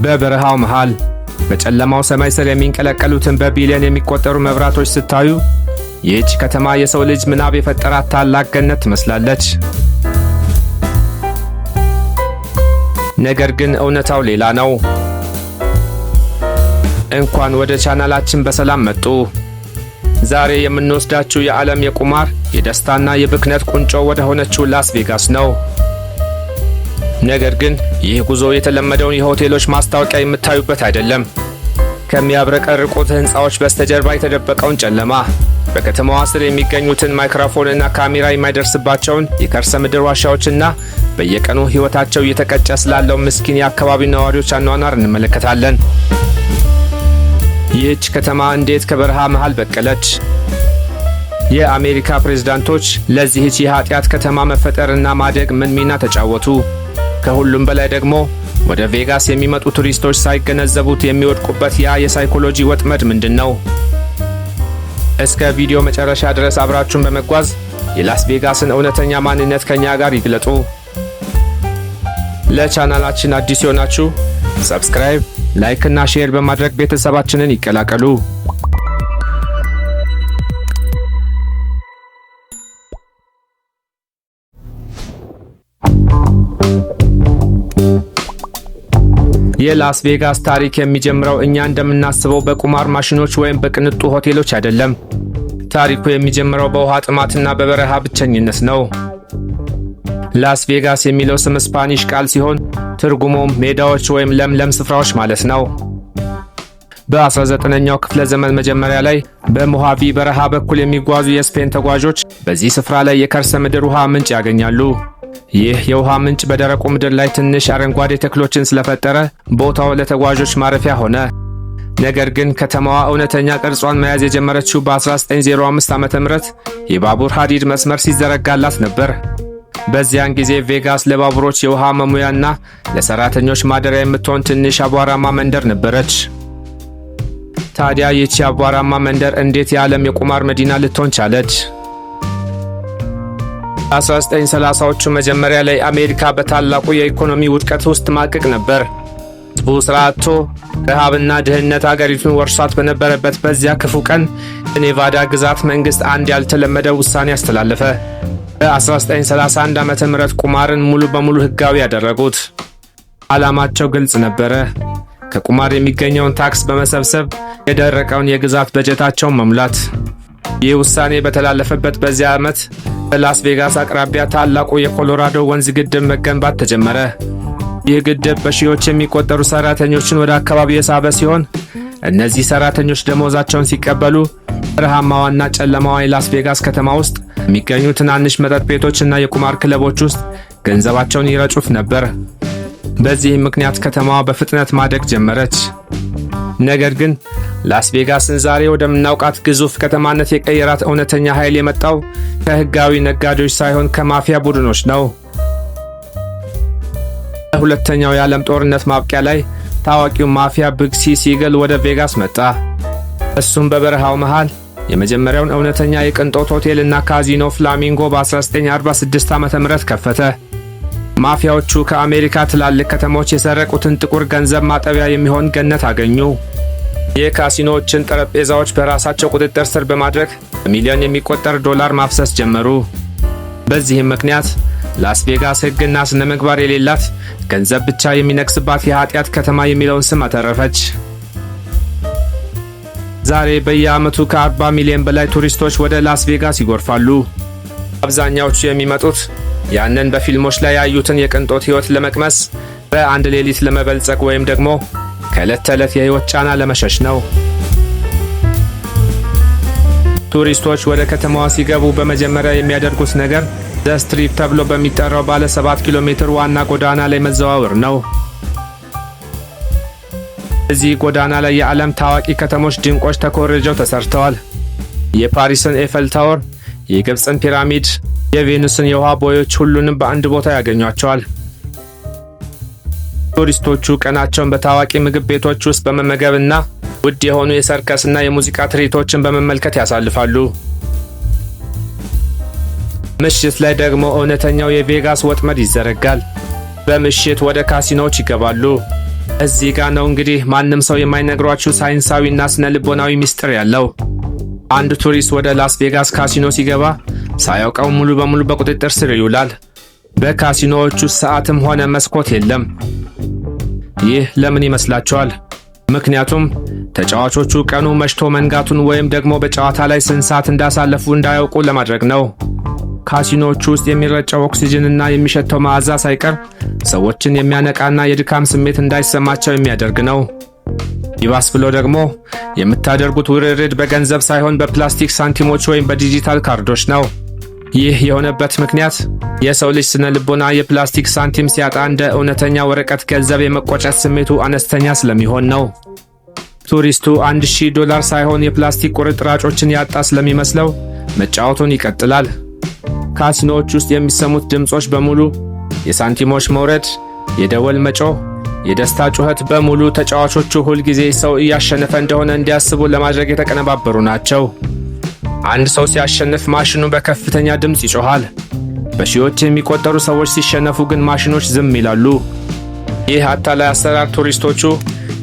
በበረሃው መሃል በጨለማው ሰማይ ስር የሚንቀለቀሉትን በቢሊዮን የሚቆጠሩ መብራቶች ስታዩ ይህች ከተማ የሰው ልጅ ምናብ የፈጠራት ታላቅ ገነት ትመስላለች። ነገር ግን እውነታው ሌላ ነው። እንኳን ወደ ቻናላችን በሰላም መጡ። ዛሬ የምንወስዳችሁ የዓለም የቁማር፣ የደስታና የብክነት ቁንጮ ወደ ሆነችው ላስ ቬጋስ ነው። ነገር ግን ይህ ጉዞ የተለመደውን የሆቴሎች ማስታወቂያ የምታዩበት አይደለም። ከሚያብረቀርቁት ሕንፃዎች በስተጀርባ የተደበቀውን ጨለማ፣ በከተማዋ ስር የሚገኙትን ማይክሮፎን እና ካሜራ የማይደርስባቸውን የከርሰ ምድር ዋሻዎችና በየቀኑ ሕይወታቸው እየተቀጨ ስላለው ምስኪን የአካባቢው ነዋሪዎች አኗኗር እንመለከታለን። ይህች ከተማ እንዴት ከበረሃ መሃል በቀለች? የአሜሪካ ፕሬዝዳንቶች ለዚህች የኃጢአት ከተማ መፈጠርና ማደግ ምን ሚና ተጫወቱ? ከሁሉም በላይ ደግሞ ወደ ቬጋስ የሚመጡ ቱሪስቶች ሳይገነዘቡት የሚወድቁበት ያ የሳይኮሎጂ ወጥመድ ምንድን ነው? እስከ ቪዲዮ መጨረሻ ድረስ አብራችሁን በመጓዝ የላስ ቬጋስን እውነተኛ ማንነት ከኛ ጋር ይግለጡ። ለቻናላችን አዲስ የሆናችሁ subscribe፣ like እና share በማድረግ ቤተሰባችንን ይቀላቀሉ። የላስ ቬጋስ ታሪክ የሚጀምረው እኛ እንደምናስበው በቁማር ማሽኖች ወይም በቅንጡ ሆቴሎች አይደለም። ታሪኩ የሚጀምረው በውሃ ጥማትና በበረሃ ብቸኝነት ነው። ላስ ቬጋስ የሚለው ስም ስፓኒሽ ቃል ሲሆን ትርጉሙም ሜዳዎች ወይም ለምለም ስፍራዎች ማለት ነው። በ19ኛው ክፍለ ዘመን መጀመሪያ ላይ በሞሃቪ በረሃ በኩል የሚጓዙ የስፔን ተጓዦች በዚህ ስፍራ ላይ የከርሰ ምድር ውሃ ምንጭ ያገኛሉ። ይህ የውሃ ምንጭ በደረቁ ምድር ላይ ትንሽ አረንጓዴ ተክሎችን ስለፈጠረ ቦታው ለተጓዦች ማረፊያ ሆነ። ነገር ግን ከተማዋ እውነተኛ ቅርጿን መያዝ የጀመረችው በ1905 ዓ.ም የባቡር ሐዲድ መስመር ሲዘረጋላት ነበር። በዚያን ጊዜ ቬጋስ ለባቡሮች የውሃ መሙያና ለሰራተኞች ማደሪያ የምትሆን ትንሽ አቧራማ መንደር ነበረች። ታዲያ ይህቺ አቧራማ መንደር እንዴት የዓለም የቁማር መዲና ልትሆን ቻለች? 1930ዎቹ መጀመሪያ ላይ አሜሪካ በታላቁ የኢኮኖሚ ውድቀት ውስጥ ማቅቅ ነበር። ሕዝቡ ሥራ አጥቶ ረሃብና ድህነት አገሪቱን ወርሷት በነበረበት በዚያ ክፉ ቀን የኔቫዳ ግዛት መንግሥት አንድ ያልተለመደ ውሳኔ አስተላለፈ። በ1931 ዓ.ም ቁማርን ሙሉ በሙሉ ሕጋዊ ያደረጉት። ዓላማቸው ግልጽ ነበረ። ከቁማር የሚገኘውን ታክስ በመሰብሰብ የደረቀውን የግዛት በጀታቸውን መሙላት። ይህ ውሳኔ በተላለፈበት በዚያ ዓመት በላስ ቬጋስ አቅራቢያ ታላቁ የኮሎራዶ ወንዝ ግድብ መገንባት ተጀመረ። ይህ ግድብ በሺዎች የሚቆጠሩ ሰራተኞችን ወደ አካባቢው የሳበ ሲሆን እነዚህ ሰራተኞች ደሞዛቸውን ሲቀበሉ በረሃማዋና ጨለማዋ የላስ ቬጋስ ከተማ ውስጥ የሚገኙ ትናንሽ መጠጥ ቤቶችና የቁማር ክለቦች ውስጥ ገንዘባቸውን ይረጩት ነበር። በዚህም ምክንያት ከተማዋ በፍጥነት ማደግ ጀመረች። ነገር ግን ላስ ቬጋስን ዛሬ ወደምናውቃት ግዙፍ ከተማነት የቀየራት እውነተኛ ኃይል የመጣው ከሕጋዊ ነጋዴዎች ሳይሆን ከማፊያ ቡድኖች ነው። በሁለተኛው የዓለም ጦርነት ማብቂያ ላይ ታዋቂው ማፊያ ቡግሲ ሲግል ወደ ቬጋስ መጣ። እሱም በበረሃው መሃል የመጀመሪያውን እውነተኛ የቅንጦት ሆቴልና ካዚኖ ፍላሚንጎ በ1946 ዓ.ም ከፈተ። ማፊያዎቹ ከአሜሪካ ትላልቅ ከተሞች የሰረቁትን ጥቁር ገንዘብ ማጠቢያ የሚሆን ገነት አገኙ። የካሲኖዎችን ጠረጴዛዎች በራሳቸው ቁጥጥር ስር በማድረግ በሚሊዮን የሚቆጠር ዶላር ማፍሰስ ጀመሩ። በዚህም ምክንያት ላስ ቬጋስ ሕግና ስነ ምግባር የሌላት፣ ገንዘብ ብቻ የሚነግስባት የኃጢአት ከተማ የሚለውን ስም አተረፈች። ዛሬ በየዓመቱ ከ40 ሚሊዮን በላይ ቱሪስቶች ወደ ላስ ቬጋስ ይጎርፋሉ። አብዛኛዎቹ የሚመጡት ያንን በፊልሞች ላይ ያዩትን የቅንጦት ሕይወት ለመቅመስ፣ በአንድ ሌሊት ለመበልጸግ ወይም ደግሞ ከዕለት ተዕለት የሕይወት ጫና ለመሸሽ ነው። ቱሪስቶች ወደ ከተማዋ ሲገቡ በመጀመሪያ የሚያደርጉት ነገር The Strip ተብሎ በሚጠራው ባለ 7 ኪሎ ሜትር ዋና ጎዳና ላይ መዘዋወር ነው። እዚህ ጎዳና ላይ የዓለም ታዋቂ ከተሞች ድንቆች ተኮርጀው ተሰርተዋል። የፓሪስን ኤፈል ታወር፣ የግብፅን ፒራሚድ፣ የቬኑስን የውሃ ቦዮች ሁሉንም በአንድ ቦታ ያገኟቸዋል። ቱሪስቶቹ ቀናቸውን በታዋቂ ምግብ ቤቶች ውስጥ በመመገብና ውድ የሆኑ የሰርከስና የሙዚቃ ትርኢቶችን በመመልከት ያሳልፋሉ። ምሽት ላይ ደግሞ እውነተኛው የቬጋስ ወጥመድ ይዘረጋል። በምሽት ወደ ካሲኖዎች ይገባሉ። እዚህ ጋ ነው እንግዲህ ማንም ሰው የማይነግሯችሁ ሳይንሳዊና ስነ ልቦናዊ ሚስጥር ያለው። አንድ ቱሪስት ወደ ላስ ቬጋስ ካሲኖ ሲገባ ሳያውቀው ሙሉ በሙሉ በቁጥጥር ስር ይውላል። በካሲኖዎቹ ሰዓትም ሆነ መስኮት የለም። ይህ ለምን ይመስላችኋል? ምክንያቱም ተጫዋቾቹ ቀኑ መሽቶ መንጋቱን ወይም ደግሞ በጨዋታ ላይ ስንት ሰዓት እንዳሳለፉ እንዳያውቁ ለማድረግ ነው። ካሲኖዎቹ ውስጥ የሚረጨው ኦክሲጅንና የሚሸተው መዓዛ ሳይቀር ሰዎችን የሚያነቃና የድካም ስሜት እንዳይሰማቸው የሚያደርግ ነው። ይባስ ብሎ ደግሞ የምታደርጉት ውርርድ በገንዘብ ሳይሆን በፕላስቲክ ሳንቲሞች ወይም በዲጂታል ካርዶች ነው። ይህ የሆነበት ምክንያት የሰው ልጅ ስነ ልቦና የፕላስቲክ ሳንቲም ሲያጣ እንደ እውነተኛ ወረቀት ገንዘብ የመቆጨት ስሜቱ አነስተኛ ስለሚሆን ነው። ቱሪስቱ $1000 ሳይሆን የፕላስቲክ ቁርጥራጮችን ያጣ ስለሚመስለው መጫወቱን ይቀጥላል። ካሲኖዎች ውስጥ የሚሰሙት ድምፆች በሙሉ፣ የሳንቲሞች መውረድ፣ የደወል መጮህ፣ የደስታ ጩኸት በሙሉ ተጫዋቾቹ ሁልጊዜ ሰው እያሸነፈ እንደሆነ እንዲያስቡ ለማድረግ የተቀነባበሩ ናቸው። አንድ ሰው ሲያሸንፍ ማሽኑ በከፍተኛ ድምፅ ይጮኻል። በሺዎች የሚቆጠሩ ሰዎች ሲሸነፉ ግን ማሽኖች ዝም ይላሉ። ይህ አታላይ አሰራር ቱሪስቶቹ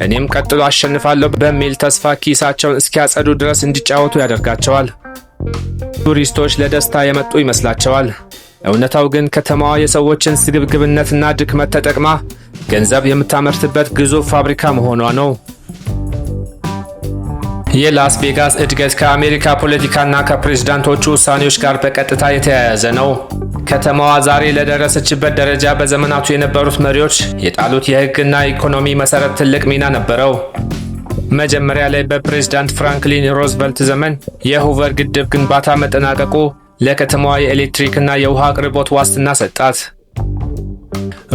እኔም ቀጥሎ አሸንፋለሁ በሚል ተስፋ ኪሳቸውን እስኪያጸዱ ድረስ እንዲጫወቱ ያደርጋቸዋል። ቱሪስቶች ለደስታ የመጡ ይመስላቸዋል። እውነታው ግን ከተማዋ የሰዎችን ስግብግብነትና ድክመት ተጠቅማ ገንዘብ የምታመርትበት ግዙፍ ፋብሪካ መሆኗ ነው። የላስ ቬጋስ እድገት ከአሜሪካ ፖለቲካና ከፕሬዝዳንቶቹ ውሳኔዎች ጋር በቀጥታ የተያያዘ ነው። ከተማዋ ዛሬ ለደረሰችበት ደረጃ በዘመናቱ የነበሩት መሪዎች የጣሉት የሕግና ኢኮኖሚ መሰረት ትልቅ ሚና ነበረው። መጀመሪያ ላይ በፕሬዝዳንት ፍራንክሊን ሮዝቨልት ዘመን የሁቨር ግድብ ግንባታ መጠናቀቁ ለከተማዋ የኤሌክትሪክና የውሃ አቅርቦት ዋስትና ሰጣት።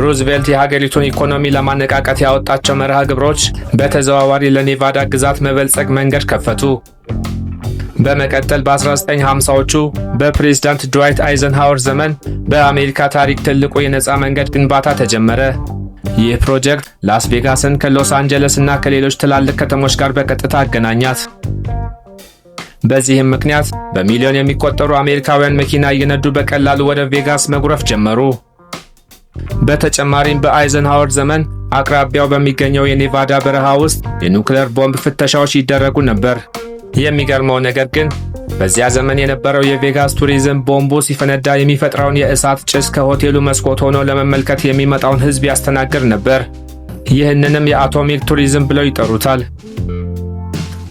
ሩዝቬልት የሀገሪቱን ኢኮኖሚ ለማነቃቃት ያወጣቸው መርሃ ግብሮች በተዘዋዋሪ ለኔቫዳ ግዛት መበልጸግ መንገድ ከፈቱ። በመቀጠል በ1950ዎቹ በፕሬዝዳንት ድዋይት አይዘንሃወር ዘመን በአሜሪካ ታሪክ ትልቁ የነፃ መንገድ ግንባታ ተጀመረ። ይህ ፕሮጀክት ላስ ቬጋስን ከሎስ አንጀለስ እና ከሌሎች ትላልቅ ከተሞች ጋር በቀጥታ አገናኛት። በዚህም ምክንያት በሚሊዮን የሚቆጠሩ አሜሪካውያን መኪና እየነዱ በቀላሉ ወደ ቬጋስ መጉረፍ ጀመሩ። በተጨማሪም በአይዘንሃወር ዘመን አቅራቢያው በሚገኘው የኔቫዳ በረሃ ውስጥ የኑክሌር ቦምብ ፍተሻዎች ይደረጉ ነበር። የሚገርመው ነገር ግን በዚያ ዘመን የነበረው የቬጋስ ቱሪዝም ቦምቡ ሲፈነዳ የሚፈጥረውን የእሳት ጭስ ከሆቴሉ መስኮት ሆኖ ለመመልከት የሚመጣውን ሕዝብ ያስተናግድ ነበር። ይህንንም የአቶሚክ ቱሪዝም ብለው ይጠሩታል።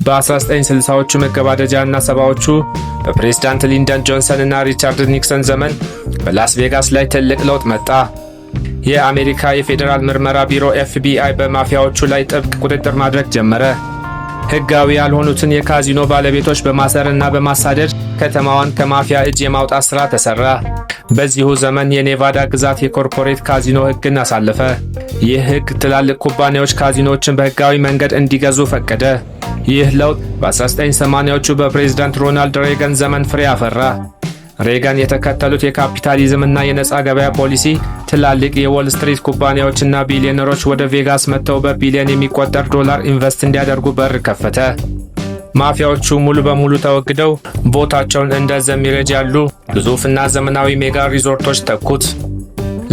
በ1960ዎቹ መገባደጃ እና ሰባዎቹ በፕሬዝዳንት ሊንደን ጆንሰን እና ሪቻርድ ኒክሰን ዘመን በላስ ቬጋስ ላይ ትልቅ ለውጥ መጣ። የአሜሪካ የፌዴራል ምርመራ ቢሮ ኤፍቢአይ በማፊያዎቹ ላይ ጥብቅ ቁጥጥር ማድረግ ጀመረ። ሕጋዊ ያልሆኑትን የካዚኖ ባለቤቶች በማሰርና በማሳደድ ከተማዋን ከማፊያ እጅ የማውጣት ሥራ ተሠራ። በዚሁ ዘመን የኔቫዳ ግዛት የኮርፖሬት ካዚኖ ሕግን አሳለፈ። ይህ ሕግ ትላልቅ ኩባንያዎች ካዚኖዎችን በሕጋዊ መንገድ እንዲገዙ ፈቀደ። ይህ ለውጥ በ1980ዎቹ በፕሬዝዳንት ሮናልድ ሬገን ዘመን ፍሬ አፈራ። ሬገን የተከተሉት የካፒታሊዝምና የነፃ ገበያ ፖሊሲ ትላልቅ የዎል ስትሪት ኩባንያዎችና ቢሊዮነሮች ወደ ቬጋስ መጥተው በቢሊዮን የሚቆጠር ዶላር ኢንቨስት እንዲያደርጉ በር ከፈተ። ማፊያዎቹ ሙሉ በሙሉ ተወግደው ቦታቸውን እንደ ዘ ሚሬጅ ያሉ ግዙፍና ዘመናዊ ሜጋ ሪዞርቶች ተኩት።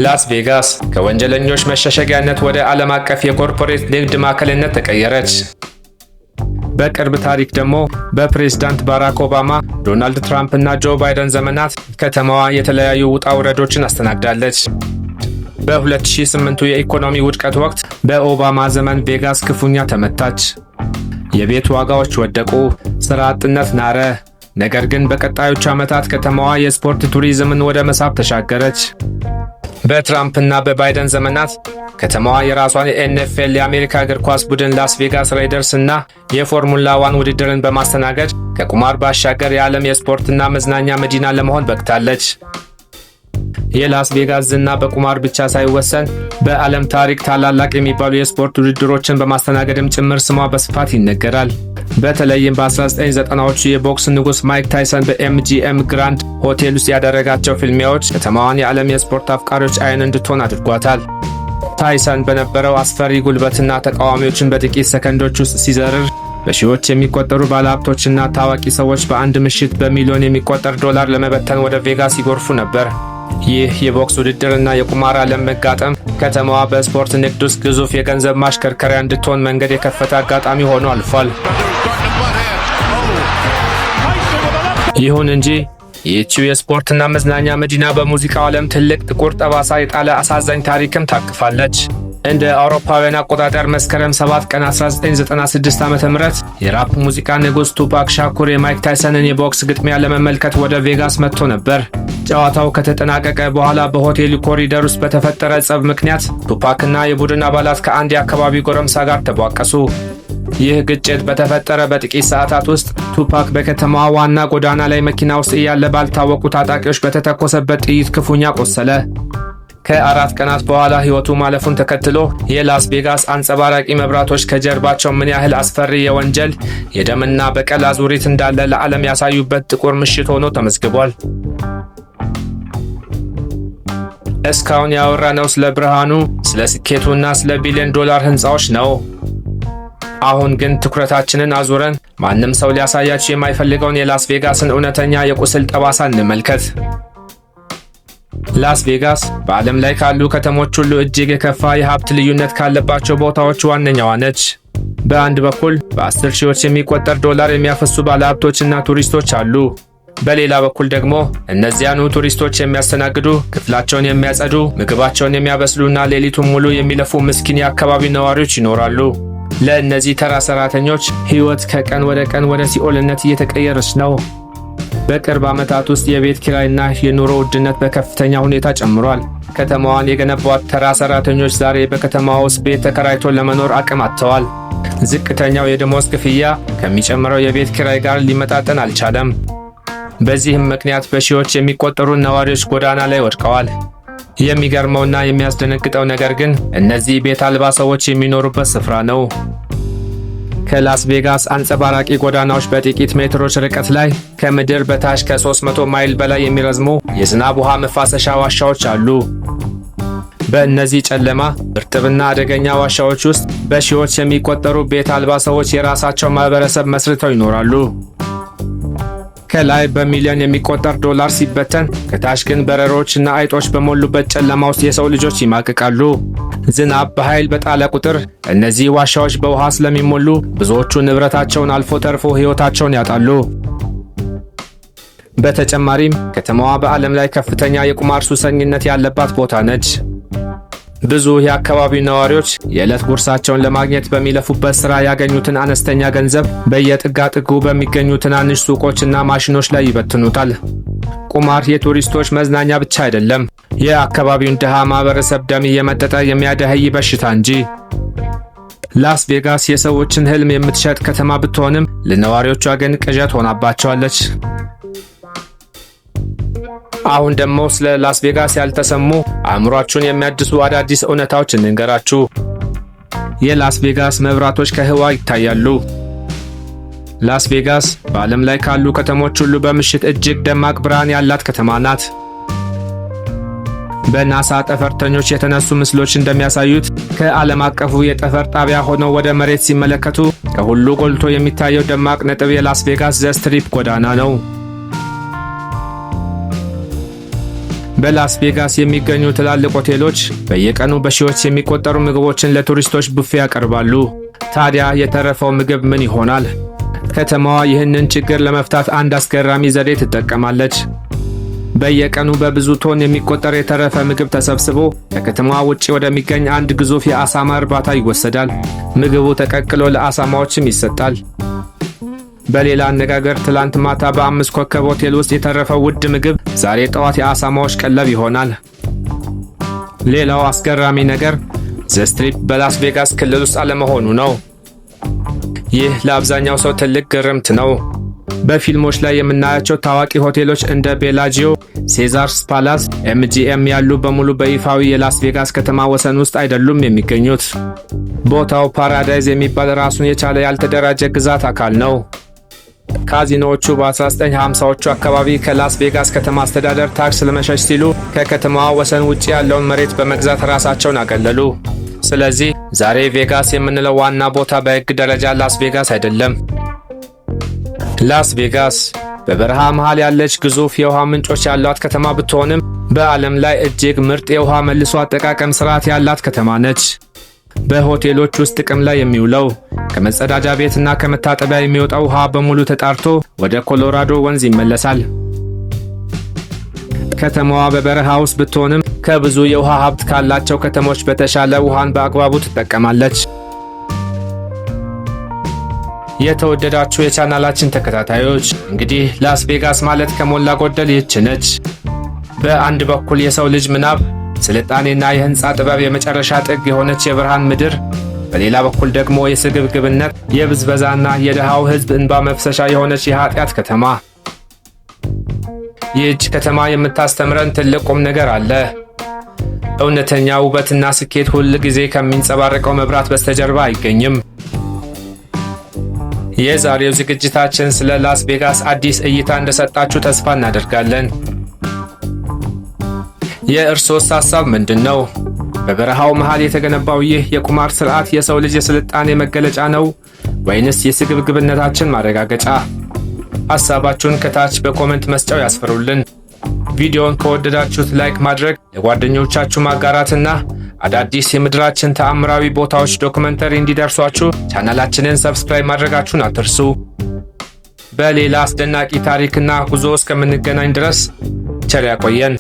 ላስ ቬጋስ ከወንጀለኞች መሸሸጊያነት ወደ ዓለም አቀፍ የኮርፖሬት ንግድ ማዕከልነት ተቀየረች። በቅርብ ታሪክ ደግሞ በፕሬዝዳንት ባራክ ኦባማ፣ ዶናልድ ትራምፕ እና ጆ ባይደን ዘመናት ከተማዋ የተለያዩ ውጣ ውረዶችን አስተናግዳለች። በ2008 የኢኮኖሚ ውድቀት ወቅት በኦባማ ዘመን ቬጋስ ክፉኛ ተመታች። የቤት ዋጋዎች ወደቁ፣ ሥራ አጥነት ናረ። ነገር ግን በቀጣዮቹ ዓመታት ከተማዋ የስፖርት ቱሪዝምን ወደ መሳብ ተሻገረች። በትራምፕና በባይደን ዘመናት ከተማዋ የራሷን የኤንኤፍኤል የአሜሪካ እግር ኳስ ቡድን ላስ ቬጋስ ሬደርስ እና የፎርሙላ ዋን ውድድርን በማስተናገድ ከቁማር ባሻገር የዓለም የስፖርትና መዝናኛ መዲና ለመሆን በቅታለች። የላስ ቬጋስ ዝና በቁማር ብቻ ሳይወሰን በዓለም ታሪክ ታላላቅ የሚባሉ የስፖርት ውድድሮችን በማስተናገድም ጭምር ስሟ በስፋት ይነገራል። በተለይም በ1990ዎቹ የቦክስ ንጉሥ ማይክ ታይሰን በኤምጂኤም ግራንድ ሆቴል ውስጥ ያደረጋቸው ፍልሚያዎች ከተማዋን የዓለም የስፖርት አፍቃሪዎች አይን እንድትሆን አድርጓታል። ታይሰን በነበረው አስፈሪ ጉልበትና ተቃዋሚዎችን በጥቂት ሰከንዶች ውስጥ ሲዘርር በሺዎች የሚቆጠሩ ባለሀብቶችና ታዋቂ ሰዎች በአንድ ምሽት በሚሊዮን የሚቆጠር ዶላር ለመበተን ወደ ቬጋስ ይጎርፉ ነበር። ይህ የቦክስ ውድድርና የቁማር ዓለም መጋጠም ከተማዋ በስፖርት ንግድ ውስጥ ግዙፍ የገንዘብ ማሽከርከሪያ እንድትሆን መንገድ የከፈተ አጋጣሚ ሆኖ አልፏል። Starting to butt heads. Oh. Tyson with a left. ይሁን እንጂ ይህቺው የስፖርትና መዝናኛ መዲና በሙዚቃው ዓለም ትልቅ ጥቁር ጠባሳ የጣለ አሳዛኝ ታሪክም ታቅፋለች። እንደ አውሮፓውያን አቆጣጠር መስከረም 7 ቀን 1996 ዓ.ም የራፕ ሙዚቃ ንጉሥ ቱፓክ ሻኩር የማይክ ታይሰንን የቦክስ ግጥሚያ ለመመልከት ወደ ቬጋስ መጥቶ ነበር። ጨዋታው ከተጠናቀቀ በኋላ በሆቴሉ ኮሪደር ውስጥ በተፈጠረ ጸብ ምክንያት ቱፓክና የቡድን አባላት ከአንድ የአካባቢ ጎረምሳ ጋር ተቧቀሱ። ይህ ግጭት በተፈጠረ በጥቂት ሰዓታት ውስጥ ቱፓክ በከተማዋ ዋና ጎዳና ላይ መኪና ውስጥ እያለ ባልታወቁ ታጣቂዎች በተተኮሰበት ጥይት ክፉኛ ቆሰለ። ከ4 ቀናት በኋላ ሕይወቱ ማለፉን ተከትሎ የላስ ቬጋስ አንጸባራቂ መብራቶች ከጀርባቸው ምን ያህል አስፈሪ የወንጀል፣ የደምና በቀል አዙሪት እንዳለ ለዓለም ያሳዩበት ጥቁር ምሽት ሆኖ ተመዝግቧል። እስካሁን ያወራነው ስለ ብርሃኑ፣ ስለ ስኬቱና ስለ ቢሊዮን ዶላር ሕንፃዎች ነው። አሁን ግን ትኩረታችንን አዙረን ማንም ሰው ሊያሳያችሁ የማይፈልገውን የላስ ቬጋስን እውነተኛ የቁስል ጠባሳ እንመልከት። ላስ ቬጋስ በዓለም ላይ ካሉ ከተሞች ሁሉ እጅግ የከፋ የሀብት ልዩነት ካለባቸው ቦታዎች ዋነኛዋ ነች። በአንድ በኩል በአስር ሺዎች የሚቆጠር ዶላር የሚያፈሱ ባለሀብቶችና ቱሪስቶች አሉ። በሌላ በኩል ደግሞ እነዚያኑ ቱሪስቶች የሚያስተናግዱ፣ ክፍላቸውን የሚያጸዱ፣ ምግባቸውን የሚያበስሉና ሌሊቱን ሙሉ የሚለፉ ምስኪን የአካባቢ ነዋሪዎች ይኖራሉ። ለእነዚህ ተራ ሰራተኞች ሕይወት ከቀን ወደ ቀን ወደ ሲኦልነት እየተቀየረች ነው። በቅርብ ዓመታት ውስጥ የቤት ኪራይና የኑሮ ውድነት በከፍተኛ ሁኔታ ጨምሯል። ከተማዋን የገነቧት ተራ ሰራተኞች ዛሬ በከተማዋ ውስጥ ቤት ተከራይቶ ለመኖር አቅም አጥተዋል። ዝቅተኛው የደሞዝ ክፍያ ከሚጨምረው የቤት ኪራይ ጋር ሊመጣጠን አልቻለም። በዚህም ምክንያት በሺዎች የሚቆጠሩ ነዋሪዎች ጎዳና ላይ ወድቀዋል። የሚገርመውና የሚያስደነግጠው ነገር ግን እነዚህ ቤት አልባ ሰዎች የሚኖሩበት ስፍራ ነው። ከላስ ቬጋስ አንጸባራቂ ጎዳናዎች በጥቂት ሜትሮች ርቀት ላይ ከምድር በታች ከ300 ማይል በላይ የሚረዝሙ የዝናብ ውሃ መፋሰሻ ዋሻዎች አሉ። በእነዚህ ጨለማ፣ እርጥብና አደገኛ ዋሻዎች ውስጥ በሺዎች የሚቆጠሩ ቤት አልባ ሰዎች የራሳቸው ማህበረሰብ መስርተው ይኖራሉ። ከላይ በሚሊዮን የሚቆጠር ዶላር ሲበተን፣ ከታች ግን በረሮችና አይጦች በሞሉበት ጨለማ ውስጥ የሰው ልጆች ይማቅቃሉ። ዝናብ በኃይል በጣለ ቁጥር እነዚህ ዋሻዎች በውሃ ስለሚሞሉ ብዙዎቹ ንብረታቸውን አልፎ ተርፎ ሕይወታቸውን ያጣሉ። በተጨማሪም ከተማዋ በዓለም ላይ ከፍተኛ የቁማር ሱሰኝነት ያለባት ቦታ ነች። ብዙ የአካባቢው ነዋሪዎች የዕለት ጉርሳቸውን ለማግኘት በሚለፉበት ሥራ ያገኙትን አነስተኛ ገንዘብ በየጥጋ ጥጉ በሚገኙ ትናንሽ ሱቆችና ማሽኖች ላይ ይበትኑታል። ቁማር የቱሪስቶች መዝናኛ ብቻ አይደለም፣ የአካባቢውን ድሃ ማህበረሰብ ደም እየመጠጠ የሚያደህይ በሽታ እንጂ። ላስ ቬጋስ የሰዎችን ህልም የምትሸጥ ከተማ ብትሆንም ለነዋሪዎቿ ግን ቅዠት ሆናባቸዋለች። አሁን ደግሞ ስለ ላስ ቬጋስ ያልተሰሙ፣ አእምሯችሁን የሚያድሱ አዳዲስ እውነታዎች እንንገራችሁ። የላስ ቬጋስ መብራቶች ከህዋ ይታያሉ። ላስ ቬጋስ በዓለም ላይ ካሉ ከተሞች ሁሉ በምሽት እጅግ ደማቅ ብርሃን ያላት ከተማ ናት። በናሳ ጠፈርተኞች የተነሱ ምስሎች እንደሚያሳዩት ከዓለም አቀፉ የጠፈር ጣቢያ ሆነው ወደ መሬት ሲመለከቱ ከሁሉ ጎልቶ የሚታየው ደማቅ ነጥብ የላስ ቬጋስ ዘ ስትሪፕ ጎዳና ነው። በላስ ቬጋስ የሚገኙ ትላልቅ ሆቴሎች በየቀኑ በሺዎች የሚቆጠሩ ምግቦችን ለቱሪስቶች ቡፌ ያቀርባሉ። ታዲያ የተረፈው ምግብ ምን ይሆናል? ከተማዋ ይህንን ችግር ለመፍታት አንድ አስገራሚ ዘዴ ትጠቀማለች። በየቀኑ በብዙ ቶን የሚቆጠር የተረፈ ምግብ ተሰብስቦ ከከተማዋ ውጪ ወደሚገኝ አንድ ግዙፍ የአሳማ እርባታ ይወሰዳል። ምግቡ ተቀቅሎ ለአሳማዎችም ይሰጣል። በሌላ አነጋገር ትላንት ማታ በአምስት ኮከብ ሆቴል ውስጥ የተረፈው ውድ ምግብ ዛሬ ጠዋት የአሳማዎች ቀለብ ይሆናል። ሌላው አስገራሚ ነገር ዘ ስትሪፕ በላስ ቬጋስ ክልል ውስጥ አለመሆኑ ነው። ይህ ለአብዛኛው ሰው ትልቅ ግርምት ነው። በፊልሞች ላይ የምናያቸው ታዋቂ ሆቴሎች እንደ ቤላጂዮ፣ ሴዛርስ ፓላስ፣ ኤምጂኤም ያሉ በሙሉ በይፋዊ የላስ ቬጋስ ከተማ ወሰን ውስጥ አይደሉም የሚገኙት። ቦታው ፓራዳይዝ የሚባል ራሱን የቻለ ያልተደራጀ ግዛት አካል ነው። ካዚኖዎቹ በ1950ዎቹ አካባቢ ከላስ ቬጋስ ከተማ አስተዳደር ታክስ ለመሸሽ ሲሉ ከከተማዋ ወሰን ውጭ ያለውን መሬት በመግዛት ራሳቸውን አገለሉ። ስለዚህ ዛሬ ቬጋስ የምንለው ዋና ቦታ በሕግ ደረጃ ላስ ቬጋስ አይደለም። ላስ ቬጋስ በ በበረሃ መሃል ያለች ግዙፍ የውሃ ምንጮች ያሏት ከተማ ብትሆንም በዓለም ላይ እጅግ ምርጥ የውሃ መልሶ አጠቃቀም ስርዓት ያላት ከተማ ነች። በሆቴሎች ውስጥ ጥቅም ላይ የሚውለው ከመጸዳጃ ቤትና ከመታጠቢያ የሚወጣው ውሃ በሙሉ ተጣርቶ ወደ ኮሎራዶ ወንዝ ይመለሳል። ከተማዋ በበረሃ ውስጥ ብትሆንም ከብዙ የውሃ ሀብት ካላቸው ከተሞች በተሻለ ውሃን በአግባቡ ትጠቀማለች። የተወደዳችሁ የቻናላችን ተከታታዮች፣ እንግዲህ ላስ ቬጋስ ማለት ከሞላ ጎደል ይህች ነች። በአንድ በኩል የሰው ልጅ ምናብ፣ ስልጣኔና የህንፃ ጥበብ የመጨረሻ ጥግ የሆነች የብርሃን ምድር፣ በሌላ በኩል ደግሞ የስግብግብነት፣ የብዝበዛና የድሃው ሕዝብ እንባ መፍሰሻ የሆነች የኃጢአት ከተማ። ይህች ከተማ የምታስተምረን ትልቅ ቁም ነገር አለ። እውነተኛ ውበትና ስኬት ሁል ጊዜ ከሚንጸባረቀው መብራት በስተጀርባ አይገኝም። የዛሬው ዝግጅታችን ስለ ላስ ቬጋስ አዲስ እይታ እንደሰጣችሁ ተስፋ እናደርጋለን። የእርሶስ ሐሳብ ምንድን ነው? በበረሃው መሃል የተገነባው ይህ የቁማር ስርዓት የሰው ልጅ የስልጣኔ መገለጫ ነው ወይንስ የስግብግብነታችን ማረጋገጫ? ሐሳባችሁን ከታች በ comment መስጫው ያስፍሩልን። ቪዲዮውን ከወደዳችሁት like ማድረግ፣ ለጓደኞቻችሁ ማጋራትና አዳዲስ የምድራችን ተአምራዊ ቦታዎች documentary እንዲደርሷችሁ ቻናላችንን subscribe ማድረጋችሁን አትርሱ። በሌላ አስደናቂ ታሪክና ጉዞ እስከምንገናኝ ድረስ ቸር ያቆየን።